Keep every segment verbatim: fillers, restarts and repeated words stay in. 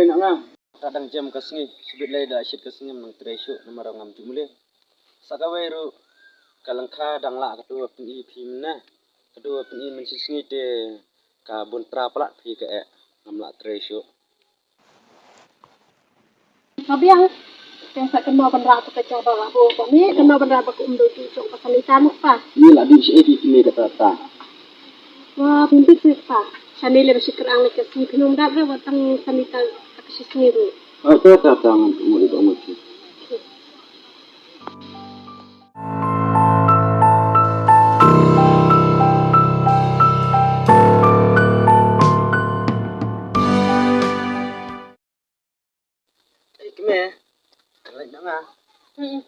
Ka dang jem ka sngi, shibit lei da shit ka sngi, nang trei shuh namar ngam ju mlien. Sa kawei ruh ka lyngkha dang lah katu pyni phi mynne, katu pyni mynshisngi te ka bun tra palat phi ka eh, ngam lah trei shuh. Ka biang. Te sa kynmaw ban rah tu ka jaba la ho ko ni, kynmaw ban rah ba kum do tu jong ka sanita mu pa. Ni la di shi edi kini kata ta. Wa pin tu pa. Sani le ba shi krang le ka si phi nong dap re wa tang sanita ka shi sngi ru. Ah, ta ta ta ngan tu mu di ba mu. Ei, kmie. Ka leit na nga. Hmm.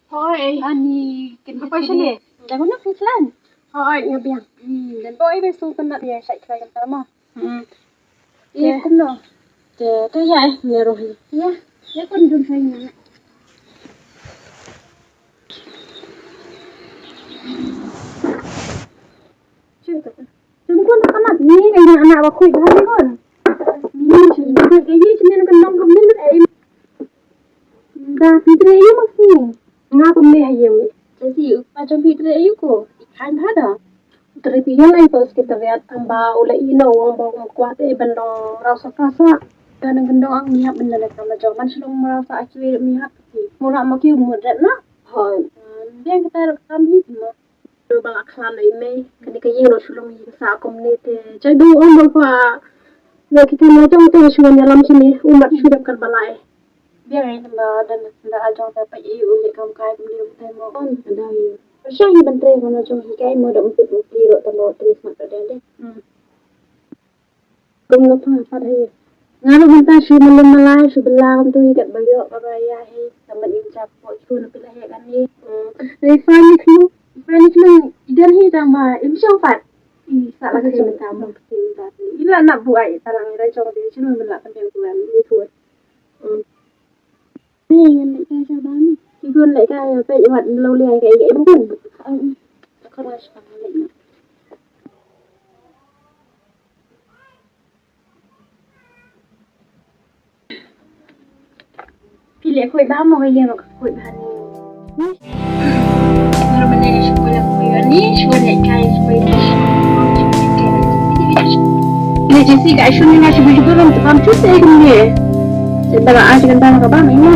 Hoi, ani kin apa sini? Jangan nak iklan. Hoi, ngebiang. Hmm, dan boy besok kena dia saya iklan sama. Hmm. Iya, kumno. Te, te ya, eh, ngeroh. Iya, ya kun dun saya. Sure. Tum kun anak ni, kaya anak aku itu hari kun. Ni sini, kaya sini kan nong kami ni. Da, pintre ayu masih. Nga kami ayu. Jadi, upa jom pintre ayu ko. Ikan ada. Tri pi yan ai pos kita lihat amba ula ino wang bong kuat e bendong rasa kasa. Dan gendong ang miap benda le kama jom man selong merasa acu e miap. Mula maki umur ret na. Hoi. Biang kita rekam ni. Ba la khlan ïa i mei kane ka ïing ruh shu long ïing sah kumne te. Jai du ong ba kwa ïa ki kynja jong te shu wan ïalam shane, u mat shu dep kan ba lai. Biang ïa namba dan da a jong te pa i u ïa kam kai kumne um te mo on ka dau ïa. Shang hi ban trei kumne jong hi kai mo da um tip u pli ruh tang ba trei smat ka dei de. Kum no pha pat hi. Nga ruh mynta shu malum malai shu bela kumtu hi kat ba ïoh ba ïa hi. Ka mat ïa jap ko shu na pila hi kan hi. Te fine ni khlung, fine ni khlung. I don hi tang ba im shong pat. I sa la ka mynta mo. I la na bu ai ta lang ira jong de shu mynta kan de bu ai ni ko. Ni ngan leh kai sha ba ni. Ki gun leh kai peit wat lo leh kai kai bun. Ka rush ka leh. Phi leh khuid ba mo ka ïeng ka khuid ba ni. Ni. Ngar mane shu khuid la khuid ni shu leh kai shu khuid. Ni jisi ka shun ni nga shu bi rum tu kam tu te ni. Senta ba a senta ka ba mai na.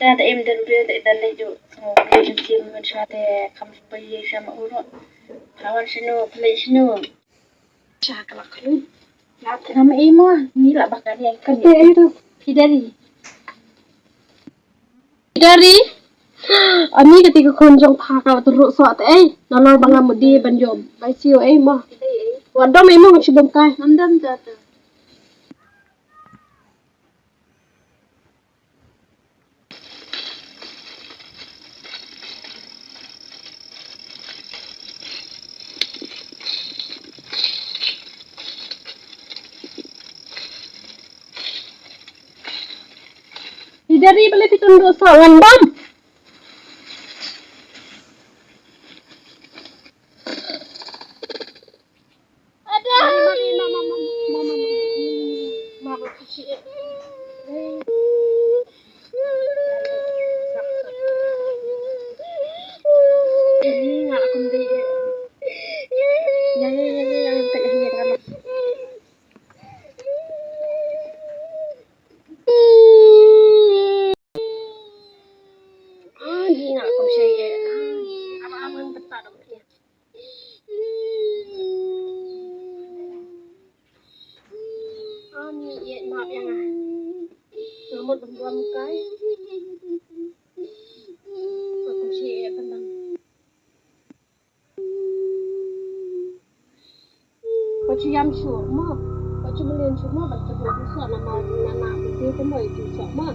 Da da em den be da da le ju. Ngo be ju sim men sha te kam shu pai ye sha ma uro. Kawan shinu, pele shinu. Sha ka la khlun. La te ngam ei mo, ni la ba ka ni kan. Te ei tu. Pidari. Pidari. Ani ka ti ka khun jong pha ka tu ru so te ei. Nalor ba ngam di ban jom. Bai siu ei mo. Wan dom ei mo ngan shibum kai. Ngam dom ta ta. Jari balei phi tynduh soh ngan bam. Ada. Ani ïeit map ïa nga. Nga mut ban buan kai. Nga kum shi ïeit tang. Wat shu ïam shuh mo. Wat shu mlien shuh mo. Bad ka dei tu soh na ma na na tu te mo itu soh mo.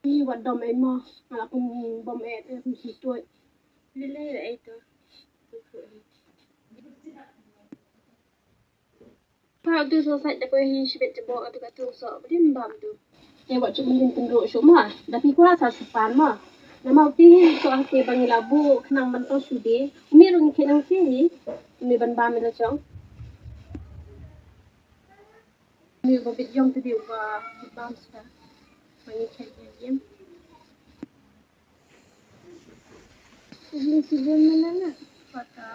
Ih, wat dom ei mo, nga la kum bom eh, eh, kum si tuai. Lele ei tu. Pa tu so sai da ko hi sibet jabo tu ka tu so, din bam tu. Eh, wat chum din tynduh shu ma, da pi kwa sa supan ma. Nama uti so ake bang la bu, khnang ban to shu de. Umi rung khnang si ni, umi ban bam la chong. Ni ba bit yong te di ba bam sta. Ba ngi khet ngi yem. Sibin sibin mana na. Pata.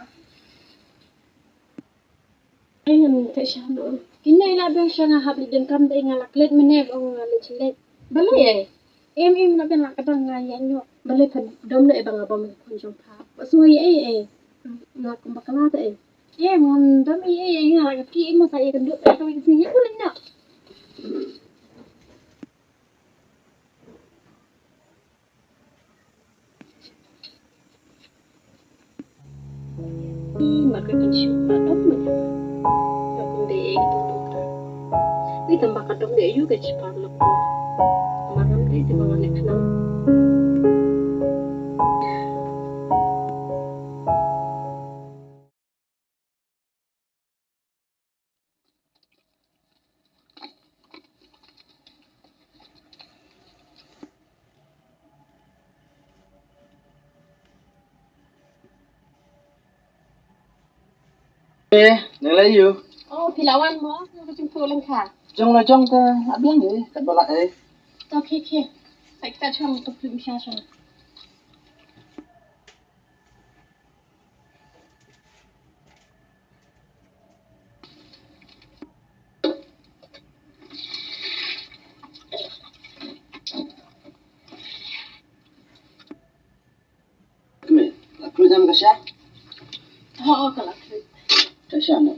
Ai ngan ka sha no. Kine la ba sha nga hap li den kam dei nga la klet mene ong nga le chilek. Balei ai? Em em na ben la ka dang nga ya nyo. Balei pha dom na e ba nga bom khun jong pha. Ba sui ai ai. Nga kum bakla ta ai. Em ngan dom ai ai ai nga la ka ki ai ma sa ai ka duk ai ka wi ka sui ya ku le na. Ih, mar ka kan shu ka dom ma ïa. Ïa kum dei ei tu tu ka. Ui, tang ba ka dom dei yu ka chipar lok. Mar kam dei te ba nga nek khnang. Eh, nang la ïu. Oh, phi la wan mo? Nga ka jingpuk lyngkha. Jong la jong ka, a biang eh, kat ba la eh. To khie khie. Sa kita chong to phi sha sha. Kme, la khluit jam ka sha? Ho, ka la khluit. Ka sha mo.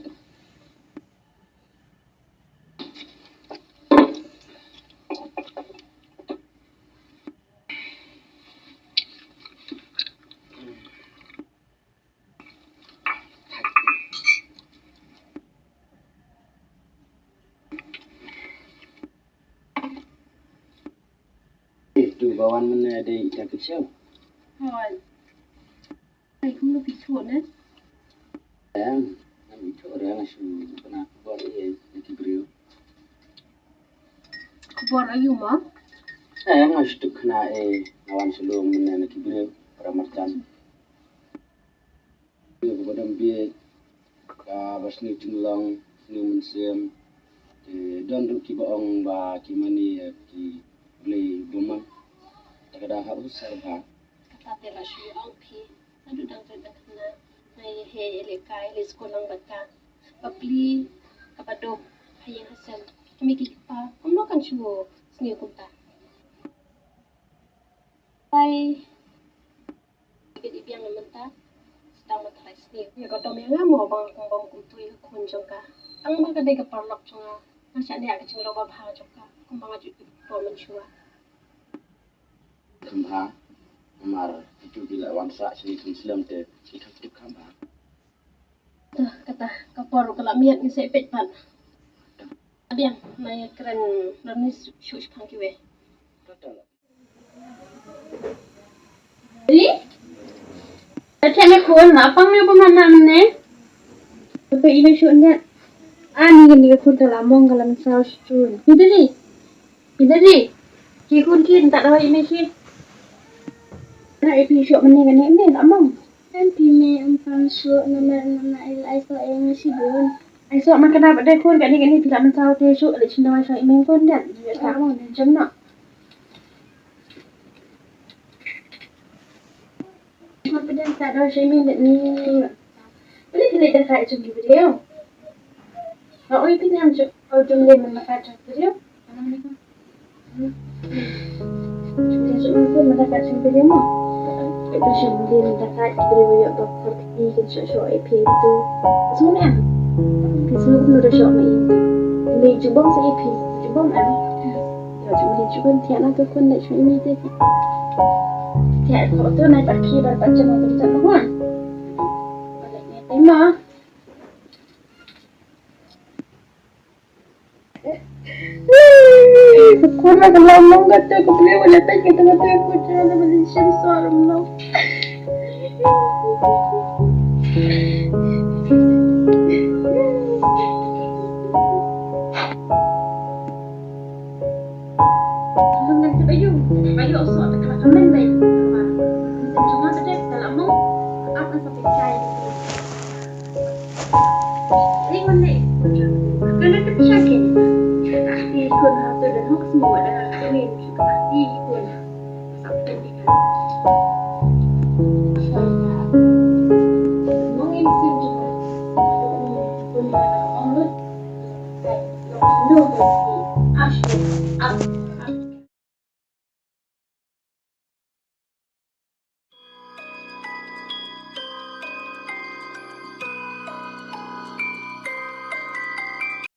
Eh, tu ba wan mynne dei ita ka show. Hoi. Ai, kumno phi shu ne? Em, ngam ithuh re, nga shu kena khubor ïa ki briew. Khubor aïu ma? Em, nga shu tip kena eh, nga wan sha lum mynne na ki briew para marjan. Ïa kaba dang bieit, kaba sniew jinglong, sniew mynsiem. Te don ruh kiba ong ba ki mane ïa ki blei bymman. Te ka dang hap husiar bha. Kata te la shu ong phi. Naduh dang rit dang khynnah, nga ïa heh ïa lehkai, leh skul lang bad ka. Bapli kaba duk ha ïing ha sem. Ki mei ki kpa kumno kan shu sniew kumta. Ai. Ka dei biang mynta. Sdang mynta lai sniew. Ïa ka dom ïa nga mo ba nga kum bym kumtu ïa ka khun jong ka. Tang ba ka dei ka paralok jong nga. Nga shah neh ka jinglong babha jong ka. Kumba nga ju tip to mynshuwa. Kham bha. Namar itu ki la wan sah sini sini slem te ki kham tu kham bha. Tah, kata ka por ka la miet ngi sa peit pat. Biang, nai kren lani shu shu phang kiwei. Li? Acha me khun, la pang ne bumana mne. Apa ini shu nda? Ani ni khun ka la mong ka la msau shu. Ini li. Pynban ri, ki khun ki ntak dawai ine ki. Na i phi shuh mynne kane mynne la mong. Em phi me em pang shuh namar namar ai ai so eng shibun. Ai so man kana ba dei khun kane kane phi la mynta te shuh le chin dawai so i meng khun dan. Ïa ta mong dan jam na. Ma pdeng ka do shai min ni. Pili pili da ka jong ki video. Ma oi pili am jong, oh, jong le man ka jong video. Jong le jong ko man ka jong video mo. Oi pili jong le man ka jong video ya ba ka ki kan sho sho ai pili tu. Sum em. Ki sum no da sho mai. Mai jubong sa ai pili. Jubong em. Ya jong le jubong tiana ka kun da jong ni te. Te ko to nai pat ki bar pat jam ko jam ko. Ko le ne te ma. Ko na ka lam long ka te ko ple wala te ka te ko te ko te ko te shim so ram long. Ngan tip ayu, tip ayu so ta kala kamen dai. Tip jong nga ta dai kala mong. Ap asa pichai. Ring wan dai. Kana tip sha ke. Ati kun ha tu dan hok semua dan ati kun. Ap tu ni kan. Mong in sim jong nga. Kun ba ong lut. Ai, long no ba ap.